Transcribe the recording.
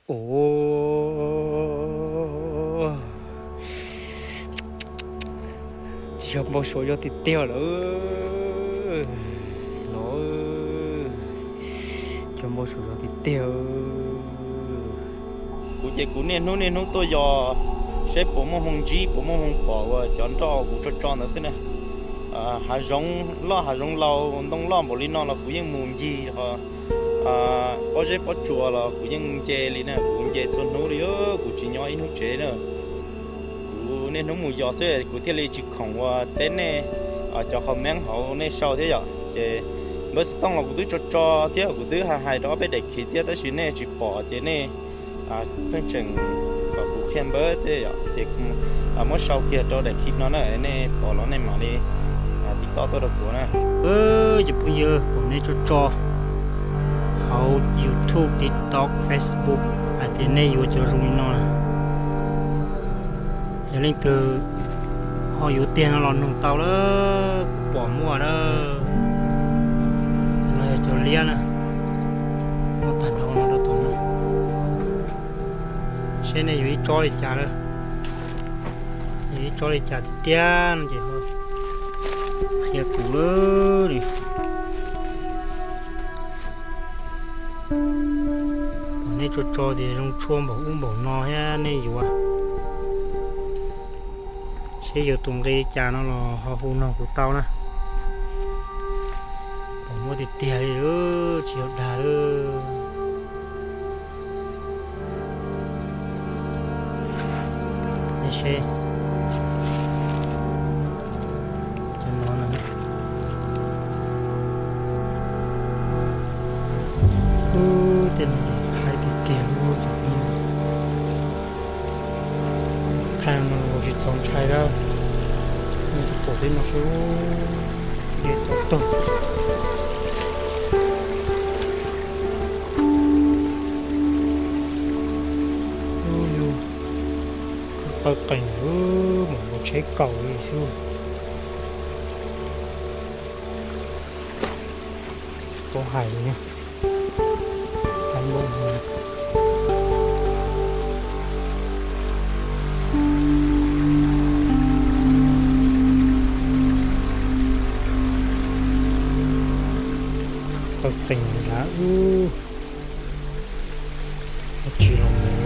Ua, tsis yog npau suav zog tiag tiag lawm los, tsis yog npau suav zog tiag tiag. Kuv ces kuv niaj hnub niaj hnub tuaj yos seb puas muaj hmoo ntsib puas muaj hmoo pom uas cov nroj kuv tso tso ntawd xwb na. Hav zoov loj hav zoov laus ntoo loj npaum li no los kuv yeej mus ncig, pob zeb pob tsuas los kuv yeej nce li na, kuv nce txhua hnub li, kuv tsis nyob ib hnub tsev na. Kuv niaj hnub mus yos xwb kuv thiaj li tsis khoom ua teb nej cov comment hauv nej sau thiab yom. Ces npawb xov tooj los kuv twb tso tso thiab kuv twb hais hais rau ob peb daim khiv thiab tab sis nej tsis pom ces nej pheej tseem kom kuv qhia npawb thiab yom, ces muab sau kiag rau daim khiv no na, nej pom los nej mam li tiv toj tuaj rau kuv na. Ces phooj ywg, pom nej tso tso hauv YouTube, TikTok, Facebook hais tias nej yuav cov zoo li no na. Yog leej twg ho yuav tiag no los nug tau lawm, kuv pom muaj lawm. No yog cov liab na, muaj tag nrho no rau tom no. Seb nej yuav ib tsob li cas lawm, yuav ib tsob li cas tiag tiag no ces ho qhia kuv lawm. Pom nej tso tso tias zoo tshuaj npaum ub npaum no thiab nej yuav, seb yuav tus nqi li cas no los ho hu nug kuv tau na. Pom muaj tiag tiag li, tsis yog dag lawm. Nej seb, cov no na, tej no ces haib tiag tiag li. Thaij no los tsis txaus ntshai lawm, nej twb pom tej no xwb, ces tau tag. Ub, yus qawj qees, mus ua tsheb kaus li xwb. Tsis paub hais li, qab npauj. Qawj qees lav ub, tsis los mus